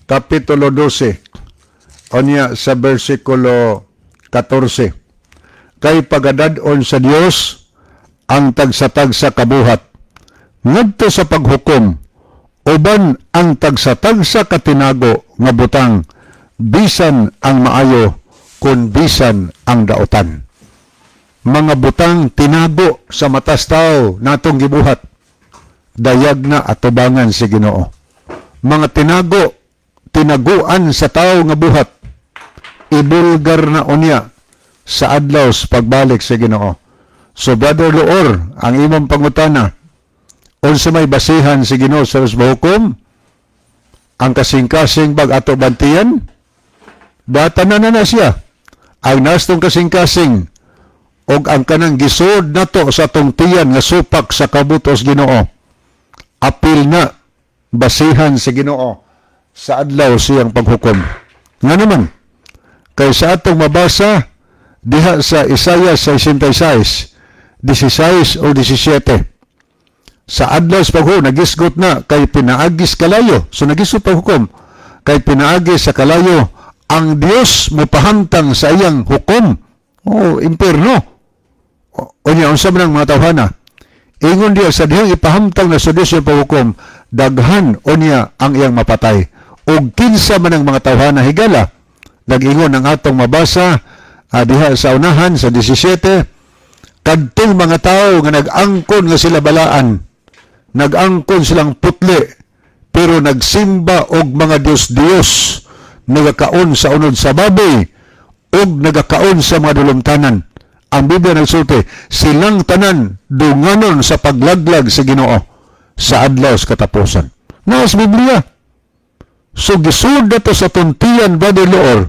Kapitulo 12, unya sa versikulo 14: "Kay pagadad-on sa Dios ang tagsa-tagsa kabuhat ngadto sa paghukom uban ang tagsa-tagsa katinago nga butang, bisan ang maayo kun bisan ang daotan." Mga butang tinago sa matas tao natong gibuhat, dayag na atubangan si Ginoo. Mga tinago, tinaguan sa tao nga buhat, ibulgar na unya sa adlaw sa pagbalik sa Ginoo. So Brother Loor, ang imong pangutana, unsa may basihan si Ginoo sa hukom? Ang kasing-kasing bag ato bantiyan? Data na na na siya. Ang nastong kasing-kasing og ang kanang gisod nato sa atong tiyan nga supak sa kabutos Ginoo. Apil na basihan sa Ginoo sa adlaw siyang paghukom. Nga naman, kay sa atong mabasa diha sa Isaiah 66, 16 o 17, sa adlaw sa paghukom, nagisgot na kay pinaagis kalayo. So nagisgot paghukom, kay pinaagi sa kalayo, ang Dios mopahamtang sa iyang hukom. O, impierno. O niya, unsa man ang mga tawhana? Ingon diya sa dihang ipahamtang na sa Dios yung paghukom, daghan unya ang iyang mapatay. Og kinsa man ang mga tawhana, higala? Nag-ingon ang atong mabasa diha sa unahan sa 17, kadtong mga tao nga nag-angkon nga sila balaan, nag-angkon silang putli, pero nagsimba og mga Diyos-Diyos, nagakaon sa unod sa baboy, og nagakaon sa mga dulumtanan. Ang Biblia nagsulti, silang tanan dunganon sa paglaglag sa Ginoo sa adlaw sa katapusan. Naas Biblia. So gisud na to sa tuntian, Brother Loor.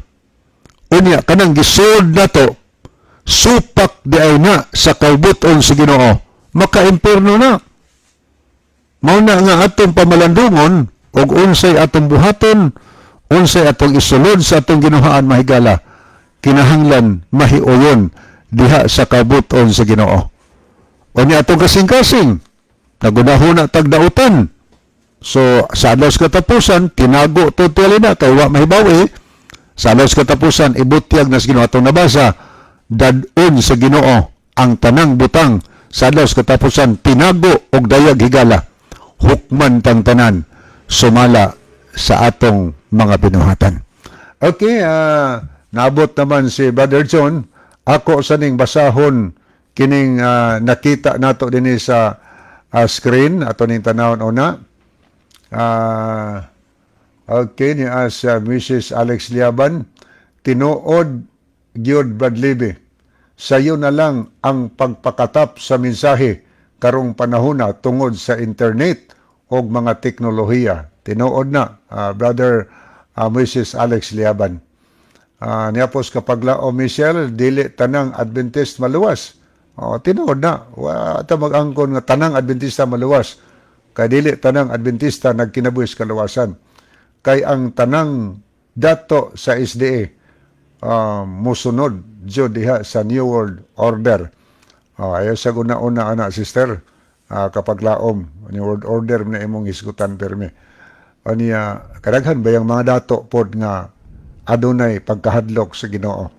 Unya, kanang gisud na to, supak di ay na sa kaubuton sa Ginoo. Maka-impierno na. Mao na nga atong pamalandungon og unsay atong buhaton, unsay atong isulod sa atong ginuhaan, mahigala, kinahanglan mahiuyon diha sa kabuton sa Ginoo. Unya atong kasing-kasing, nagunahuna tagdautan. So sa adlaw sa katapusan, tinago to tili na kay wa mahibawi. Sa adlaw sa katapusan, ibutyag na sa Ginoo. Atong nabasa, dad-on sa Ginoo ang tanang butang sa adlaw sa katapusan, tinago og dayag, higala. Hukman tang tanan sumala sa atong mga binuhatan. Okay, naabot naman si Brother John. Ako sa ning basahon kining nakita nato dinhi sa screen ato ning tanawon una. Okay, ni as Mrs. Alex Liaban, "Tinuod gyud, Brad Libby. Sayo na lang ang pagpakatap sa mensahe karong panahon na tungod sa internet o mga teknolohiya." Tinuod na, Brother Mrs. Alex Liaban. Niyapos kapaglao Michelle, "Dili tanang Adventist maluwas." Oh, tinuod na. Wa ta mag-angkon nga tanang Adventista maluwas. Kay dili tanang Adventista nagkinabuhi sa kaluwasan. Kay ang tanang dato sa SDA musunod jud diha sa New World Order. Oh, ayaw sa una-una ana, sister, kapag laom New World Order na imong hisgutan permi. Aniya kadaghan ba yung mga dato pod nga adunay pagkahadlok sa Ginoo.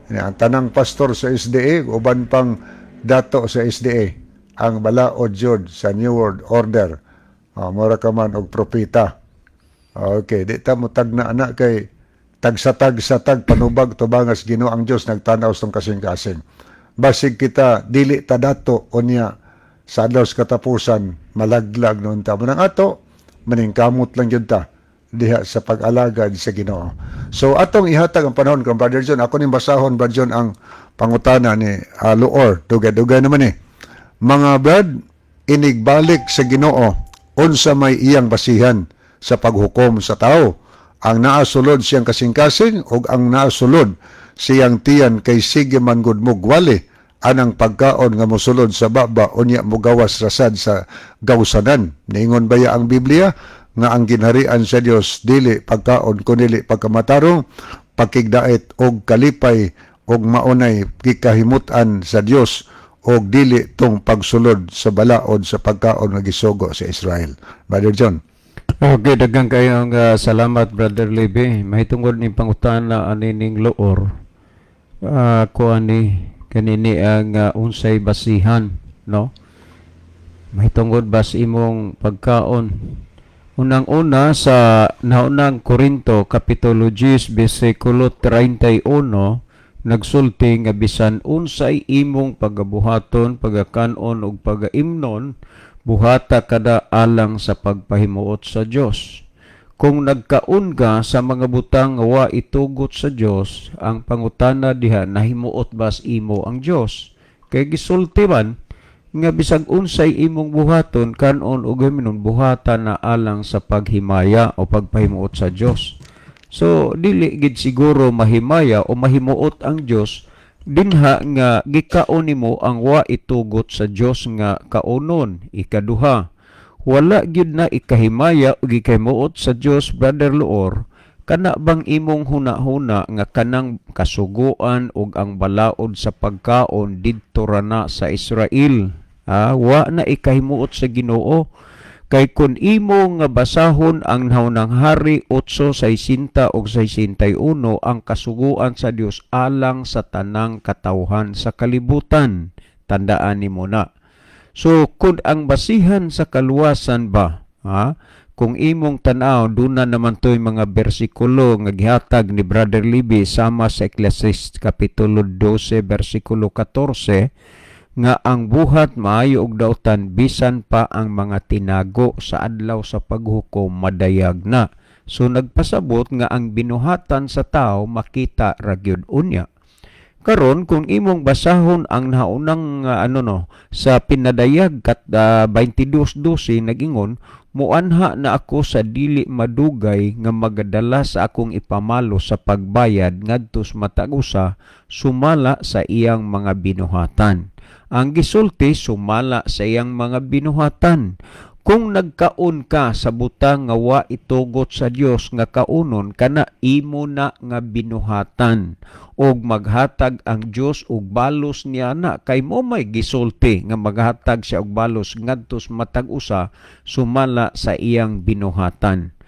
Ang tanang pastor sa SDA, uban pang dato sa SDA, ang balaod jud sa New World Order. Mura ka man og propeta. Okay, di ta mo tagna ana kay tagsa-tag sa tag panubag tubangas Ginoo ang Dios nagtanaw sa tong kasing-kasing. Basig kita dili ta dato, unya sa adlaw sa katapusan malaglag noon ta. Munang ato maningkamot lang gyud ta. diha sa pag-alagad sa Ginoo. So atong ihatag ang panahon kang Brother John. Ako ning basahon, Brother John, ang pangutana ni Luor. Dugay-dugay naman eh. Mga brad, inigbalik sa Ginoo, unsa may iyang basihan sa paghukom sa tao? Ang naasulod siyang kasing-kasing ug ang naasulod siyang tiyan, kay sige man gud mugwali anang pagkaon nga mosulod sa baba, unya mogawas rasad sa gawsanan. Niingon baya ang Biblia nga ang ginharian sa Dios dili pagkaon kunili pagkamatarong, pakigdait og kalipay, og maunay gikahimut-an sa Dios, og dili tong pagsulod sa balaod sa pagkaon nga gisugo sa Israel? Brother John.
Okay, daghang kayong salamat, Brother Libby. Mahitungod ning pangutana ani ning Luor. Ko ani kanini ang unsay basihan, no? Mahitungod ba sa imong pagkaon? Unang-una, sa naunang Korinto kapitulo 10 bersikulo 31, nagsulti nga bisan unsay imong pagabuhaton, pagakanon ug pagaimnon, buhata kada alang sa pagpahimuot sa Dios. Kung nagkaon ka sa mga butang nga wa itugot sa Dios, ang pangutana diha, nahimuot ba sa imo ang Dios? Kay gisulti man nga bisag unsay imong buhaton, kanon ug imnon, buhata na alang sa paghimaya o pagpahimuot sa Dios. So dili gid siguro mahimaya o mahimuot ang Dios dinha nga gikaon nimo ang wa itugot sa Dios nga kaunon. Ikaduha, wala gyud na ikahimaya o gikahimuot sa Dios, Brother Luor, kana bang imong huna-huna nga kanang kasuguan ug ang balaod sa pagkaon didto ra na sa Israel? Ah, wa na ikahimuot sa Ginoo. Kay kun imo nga basahon ang Naunang Hari 8:60 ug 61, ang kasuguan sa Dios alang sa tanang katawhan sa kalibutan. Tandaan nimo na. So kun ang basihan sa kaluwasan ba, ha? Kung imong tan-aw, duna naman to'y mga bersikulo nga gihatag ni Brother Libby sama sa Ecclesiastes kapitulo 12 bersikulo 14 nga ang buhat maayo og dautan, bisan pa ang mga tinago, sa adlaw sa paghukom madayag na. So nagpasabot nga ang binuhatan sa tao makita ra gyud unya. Karon, kung imong basahon ang naunang ano no sa Pinadayag kat 22:12, nagingon, "Muanha na ako sa dili madugay nga magadala sa akong ipamalo sa pagbayad ngadto sa matag usa sumala sa iyang mga binuhatan." Ang gisulti, sumala sa iyang mga binuhatan. Kung nagkaon ka sa butang nga wa itugot sa Dios nga kaunon, kana imo na nga binuhatan og maghatag ang Dios og balos niya na, kay mo may gisulti nga maghatag siya og balos ngadto sa matag usa sumala sa iyang binuhatan.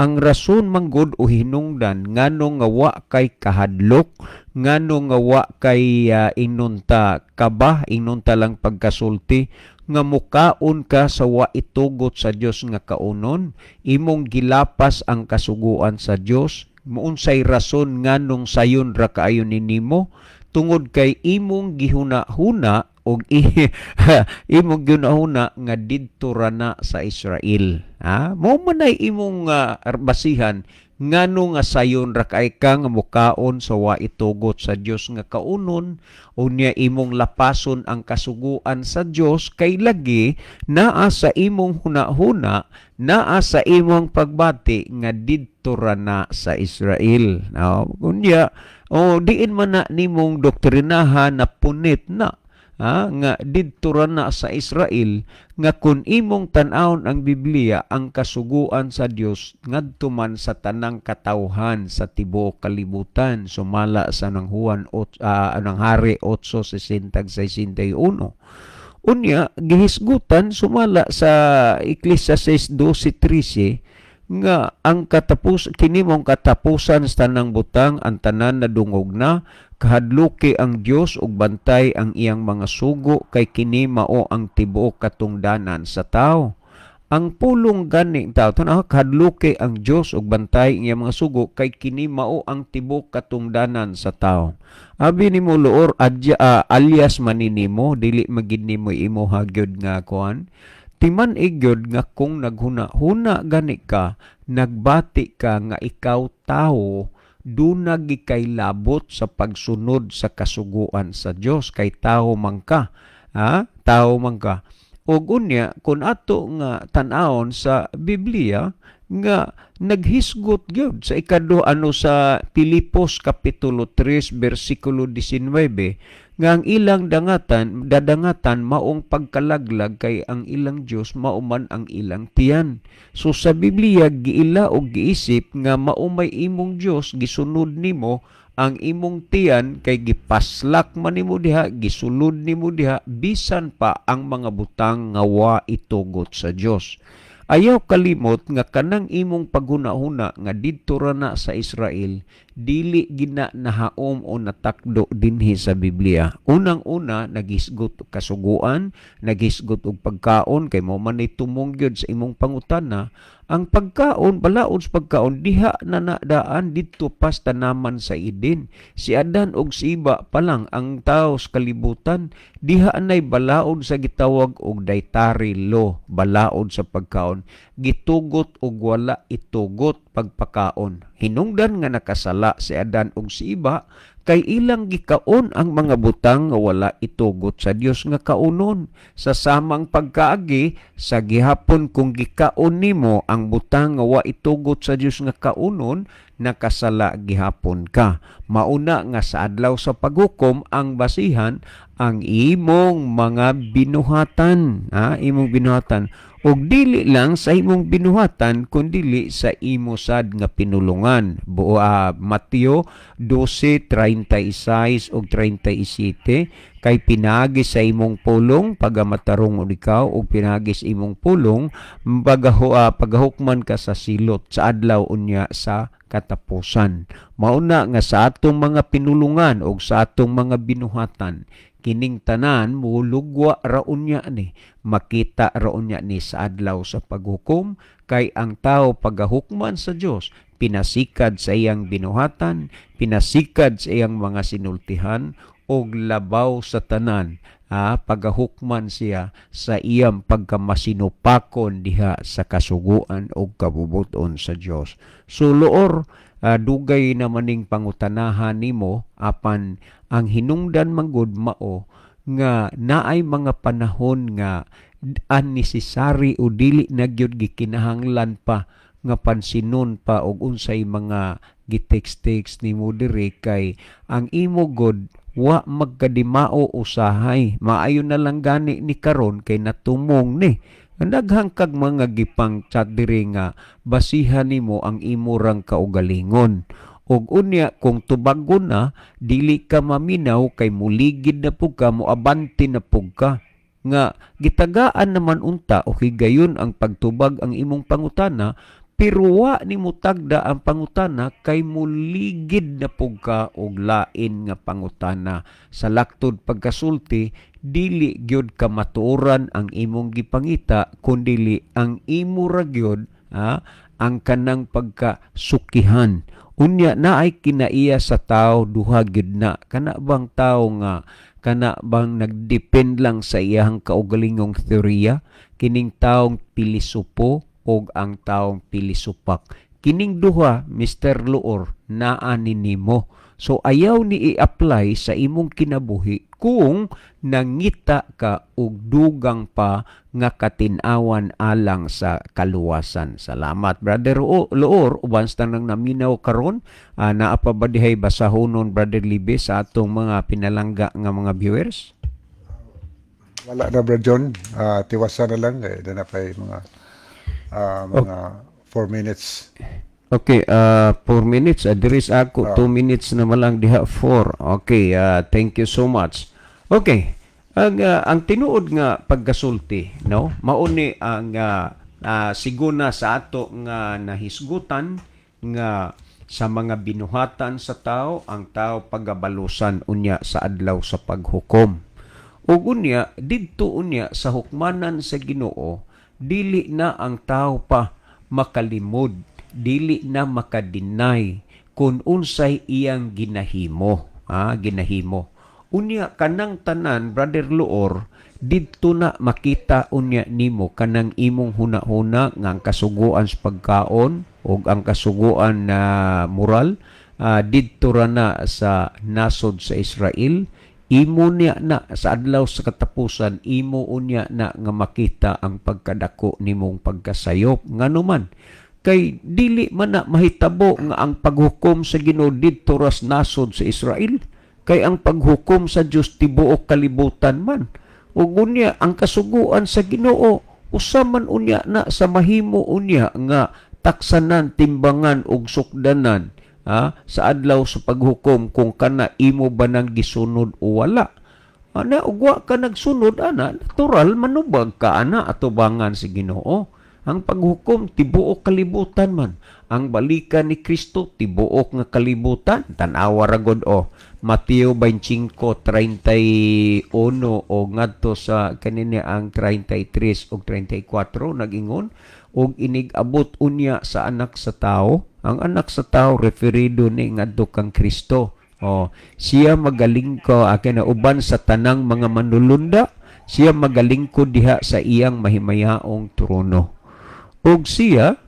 Ang rason manggod o hinungdan ngano nga wa kay kahadlok, ngano nga wa kay inunta kaba, inunta lang pagkasulti nga mukaon ka sa wa itugot sa Dios nga kaunon, imong gilapas ang kasuguan sa Dios. Muunsay rason nganong sayon ra kaayo ninimo? Tungod kay imong gihuna-huna og imong gihuna-huna nga didto ra na sa Israel. Ha, mo man ay imong basihan ngano nga sayon ra kay ka nga mukaon sa wa itugot sa Dios nga kaunon, unya imong lapason ang kasuguan sa Dios, kay lagi naa sa imong huna-huna, naa sa imong pagbati nga didto ra na sa Israel. No, unya o diin man na nimong doktrinahan na punit na, ha, nga didto ra na sa Israel, nga kun imong tan-awon ang Biblia, ang kasuguan sa Dios ngadto man sa tanang katawhan sa tibuok kalibutan sumala sa nang Juan ot, nang Hari 8:60-61. Unya gihisgutan sumala sa Ecclesiastes 12:13 nga ang katapus kini mong katapusan sa tanang butang, ang tanan nadungog na. Kahadluki ang Dios ug bantay ang iyang mga sugo, kay kini mao ang tibuok katungdanan sa tao. Ang pulong gani tao tan kahadluki ang Dios ug bantay ang iyang mga sugo, kay kini mao ang tibuok katungdanan sa tao. Abi nimo, Luor, adya, alias maninimo, dili magid nimo imo hagyod nga kuan. Timan-ig gyud nga kung naghuna-huna gani ka, nagbati ka nga ikaw tawo, duna gikay labot sa pagsunod sa kasuguan sa Dios kay tawo man ka. Ha? Tawo man ka. Ug unya kung ato nga tan-awon sa Biblia nga naghisgot gyud sa ikaduha, ano, sa Pilipos kapitulo 3 bersikulo 19 nga ang ilang dangatan dadangatan maong pagkalaglag kay ang ilang Dios mao man ang ilang tiyan. So sa Biblia giila og giisip nga mao may imong Dios, gisunod nimo ang imong tiyan kay gipaslak man nimo diha, gisulod nimo diha bisan pa ang mga butang nga wa itugot sa Dios. Ayaw kalimot nga kanang imong paghuna-huna nga didto ra na sa Israel, dili gina nahaom o natakdo dinhi sa Biblia. Unang-una, naghisgot kasuguan, naghisgot og pagkaon kay mao man ni tumong gyud sa imong pangutana. Ang pagkaon, balaod sa pagkaon diha na nadaan didto pas tanaman sa Eden. Si Adan og si Eva pa lang ang tao sa kalibutan, diha nay balaod sa gitawag og dietary law, balaod sa pagkaon, gitugot og wala itugot pagpakaon. Hinungdan nga nakasala si Adan ug si Eva kay ilang gikaon ang mga butang nga wala itugot sa Dios nga kaunon. Sa samang pagkaagi, sa gihapon kung gikaon nimo ang butang nga wa itugot sa Dios nga kaunon, nakasala gihapon ka. Mauna nga sa adlaw sa paghukom, ang basihan ang imong mga binuhatan, ha, imong binuhatan. Ug dili lang sa imong binuhatan kundili sa imo sad nga pinulungan. Buo Mateo 12:36 ug 37, kay pinaagi sa imong pulong pagamatarong og ikaw ug pinaagi sa imong pulong pagahukman ka sa silot sa adlaw unya sa katapusan. Mauna nga sa atong mga pinulungan ug sa atong mga binuhatan, kining tanan mulugwa ra unya ni, makita ra unya ni sa adlaw sa paghukom, kay ang tao pagahukman sa Dios pinasikad sa iyang binuhatan, pinasikad sa iyang mga sinultihan, og labaw sa tanan, pagahukman siya sa iyang pagkamasinupakon diha sa kasuguan og kabubuton sa Dios. So Loor, dugay naman ning pangutanahan nimo, apan ang hinungdan manggod mao nga naay mga panahon nga unnecessary o dili na gyud gikinahanglan pa nga pansinon pa og unsay mga gitext-text nimo diri, kay ang imo god wa magkadimao usahay. Maayo na lang gani ni karon kay natumong ni daghang kag mga gipang chat diri nga basihan nimo ang imo rang kaugalingon. Ug unya kung tubagon na, dili ka maminaw kay muligid na pug ka, moabante na pug ka nga gitagaan naman unta o higayon ang pagtubag ang imong pangutana, pero wa nimo tagda ang pangutana kay muligid na pug ka og lain nga pangutana. Sa laktod pagkasulti, dili gyud ka matuoran ang imong gipangita, kundili ang imo ra gyud, ang kanang pagkasukihan. Unya naay kinaiya sa tao, duha gyud na: kana bang tao nga kana bang nagdepend lang sa iyang kaugalingong teorya, kining taong pilisupo, og ang taong pilisupak. Kining duha, Mr. Loor, naa ni nimo. So ayaw ni i-apply sa imong kinabuhi kung nangita ka og dugang pa nga katin-awan alang sa kaluwasan. Salamat, Brother Loor, uban sa tanang naminaw karon. Naa pa ba dihay basahonon, Brother Libe, sa atong mga pinalangga nga mga viewers?
Wala na, Brad John. Tiwasan na lang. Eh, na pa mga 4 minutes.
Okay, 4 minutes. Diri sa ako, 2 minutes na lang diha, 4. Okay, thank you so much. Okay, ang tinuod nga pagkasulti, no? Mauni ang siguna sa ato nga nahisgutan nga sa mga binuhatan sa tao, ang tao pagabalusan unya sa adlaw sa paghukom. Ug unya didto unya sa hukmanan sa Ginoo, dili na ang tao pa makalimod, dili na makadeny kung unsay iyang ginahimo. Ginahimo. Unya kanang tanan, Brother Loor, Didto na makita unya nimo kanang imong huna-huna nga ang kasuguan sa pagkaon ug ang kasuguan na moral didto ra na sa nasod sa Israel. Imo niya na sa adlaw sa katapusan, imo unya na nga makita ang pagkadako nimong pagkasayop. Ngano man? Kay dili man na mahitabo nga ang paghukom sa Ginoo didto ras nasod sa Israel, kay ang paghukom sa Dios tibuok kalibutan man. Ug unya ang kasuguan sa Ginoo usa man unya na sa mahimo unya nga taksanan, timbangan ug sukdanan sa adlaw sa paghukom kung kana imo ba nang gisunod o wala. Ana, ug wa ka nagsunod ana, natural manubag ka ana atubangan sa Ginoo. Ang paghukom tibuok kalibutan man. Ang balikan ni Kristo tibuok nga kalibutan. Tan-awa ra gud o. Mateo 25:31 o ngadto sa kanina ang 33 ug 34, nag-ingon, "Og inig-abot unya sa Anak sa Tao." Ang Anak sa Tao referido ni ngadto kang Kristo. Oh, siya magalingko akin na uban sa tanang mga manulunda, siya magalingkod diha sa iyang mahimayaong trono. Ug siya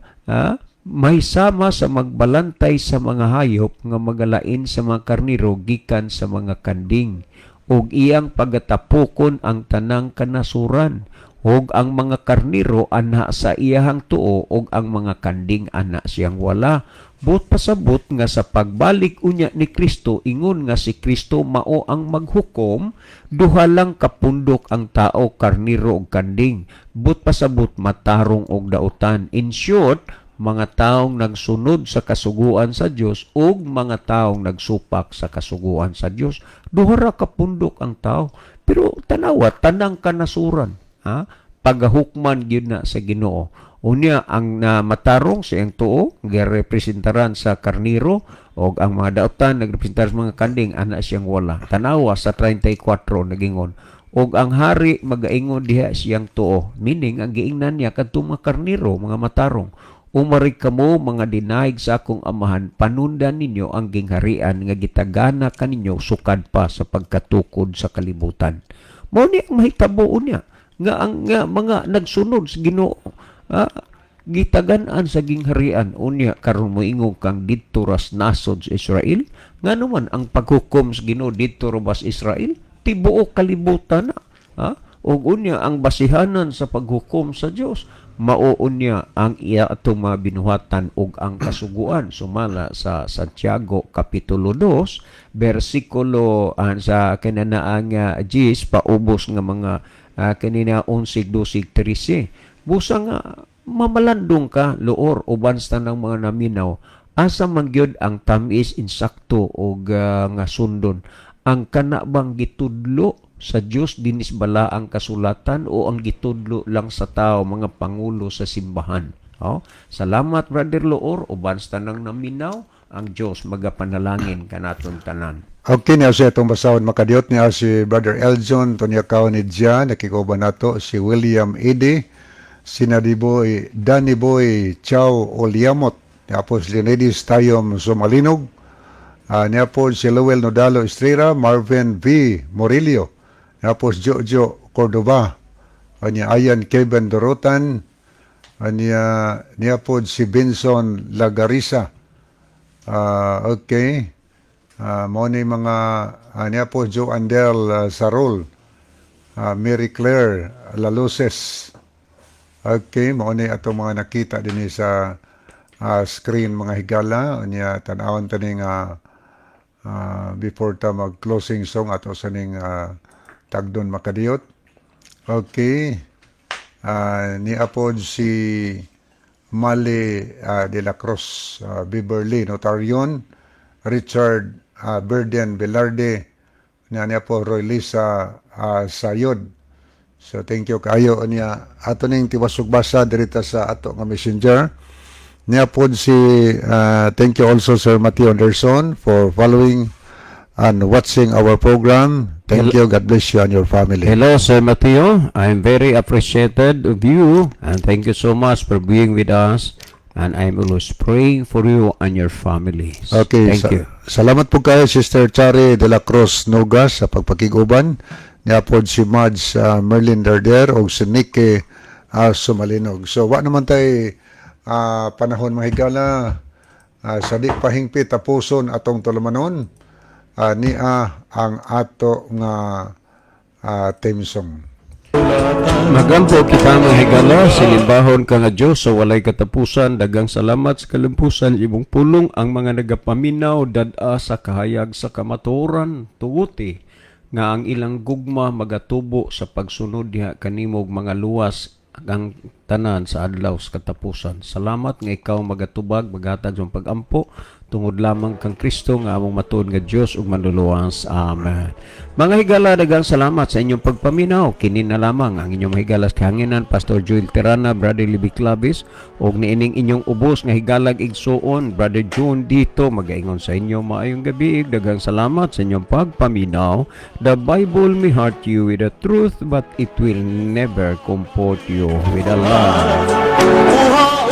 may sama sa magbalantay sa mga hayop nga magalain sa mga karniro gikan sa mga kanding. Ug iyang pagatapukon ang tanang kanasuran, ug ang mga karniro ana sa iyahang tuo ug ang mga kanding ana siyang wala. Buot pasabot nga sa pagbalik unya ni Kristo, ingon nga si Kristo mao ang maghukom, duha lang kapundok ang tao, karniro ug kanding. Buot pasabot, matarong og dautan. In short, mga taong nagsunod sa kasuguan sa Dios ug mga taong nagsupak sa kasuguan sa Dios. Duha ra ka pundok ang tao. Pero tanawa tanang kanasuran, ha? Pagahukman gyud na sa Ginoo. Unya ang na matarong sa iyang tuo girepresentaran sa karniro og ang mga dautan nagrepresentar sa mga kanding ana siyang wala. Tanawa sa 34, nagingon, "Og ang hari magaingon diha siyang tuo," meaning ang giingnan niya kadtong mga karniro, mga matarong, "Umari kamo, mga dinahig sa akong Amahan, panundan ninyo ang gingharian nga gitagana kaninyo sukad pa sa pagkatukod sa kalibutan." Mao ni ang mahitabo niya nga ang nga mga nagsunod sa Ginoo gitagan-an sa gingharian. Unya karon moingon kang didto ras nasod sa Israel. Ngano man ang paghukom sa Ginoo didto ra ba sa Israel? Tibuok kalibutan na, ha? Ug unya ang basihanan sa paghukom sa Dios mao unya ang iya atong mga binuhatan ug ang kasuguan sumala sa Santiago kapitulo 2 bersikulo sa kinanaang 10 paubos nga mga kanina 11, 12, 13. Busa nga mamalandong ka, Loor, uban sa tanang mga naminaw, asa man gyud ang tamis, insakto og nga sundon? Ang kana bang gitudlo sa Dios dinis balaang kasulatan o ang gitudlo lang sa tao, mga pangulo sa simbahan? Oh, salamat, Brother Loor, uban sa tanang naminaw. Ang Dios magapanalangin kanaton tanan.
Okay, niya siya itong basahon makadiyot niya si Brother Eljon Tonyakaw ni Dia, nakikuban nato si William Ede, si Nadiboy, Danny Boy Chow Oliamot, tapos Leonidis Tayom Sumalinog, niya po si Lowell Nodalo Estrera, Marvin V. Morillo, tapos Jojo Cordova, niya Ayan Kevin Dorotan, niya, niya po si Benson Lagarisa. Okay. Mao ni mga niya po Joe Andel Sarol, Mary Claire Laluces. Okay, mao ni atong mga nakita dinhi sa screen, mga higala. Unya tan-awon ta ning before ta mag closing song ato sa ning tagdon makadiyot. Okay. Ni apod si Mali de la Cruz, Beverly Notarion, Richard Berden Velarde, niya niya po Roy Lisa Sayod. So thank you kayo niya ato ning tiwasog basa dirita sa ato nga Messenger. Niya po si thank you also, Sir Matthew Anderson, for following and watching our program. Thank you. God bless you and your family.
Hello, Sir Mateo. I'm very appreciated of you and thank you so much for being with us. And I'm always praying for you and your families.
Okay,
Thank you.
Salamat po kayo, Sister Chari de la Cruz Nogas, sa pagpakiguban. Niapod si Mads Merlin Darder o si Nicky Sumalinog. So wa naman tay panahon, mga higala, sa di pahingpit tapuson atong tulumanon, nia ang ato nga theme song.
Magampo kita, mga higala. Silimbahon ka nga Diyos sa walay katapusan. Daghang salamat sa kalimpusan imong pulong. Ang mga nagapaminaw dad-a sa kahayag sa kamatuoran. Tuguti nga ang ilang gugma magatubo sa pagsunod diha kanimog mga luwas ang tanan sa adlaw sa katapusan. Salamat nga ikaw magatubag, magatag sa pagampo tungod lamang kang Kristo nga among matuod nga Dios ug manluluwas. Amen. Mga higala, daghang salamat sa inyong pagpaminaw. Kini na lamang ang inyong higala sa kahanginan, Pastor Joel Tirana, Brother Libby Clavis, ug niining inyong ubos nga higalag igsuon, Brother June dito magaingon sa inyo maayong gabi. Daghang salamat sa inyong pagpaminaw. The Bible may hurt you with the truth, but it will never comfort you with a lie.
Uha.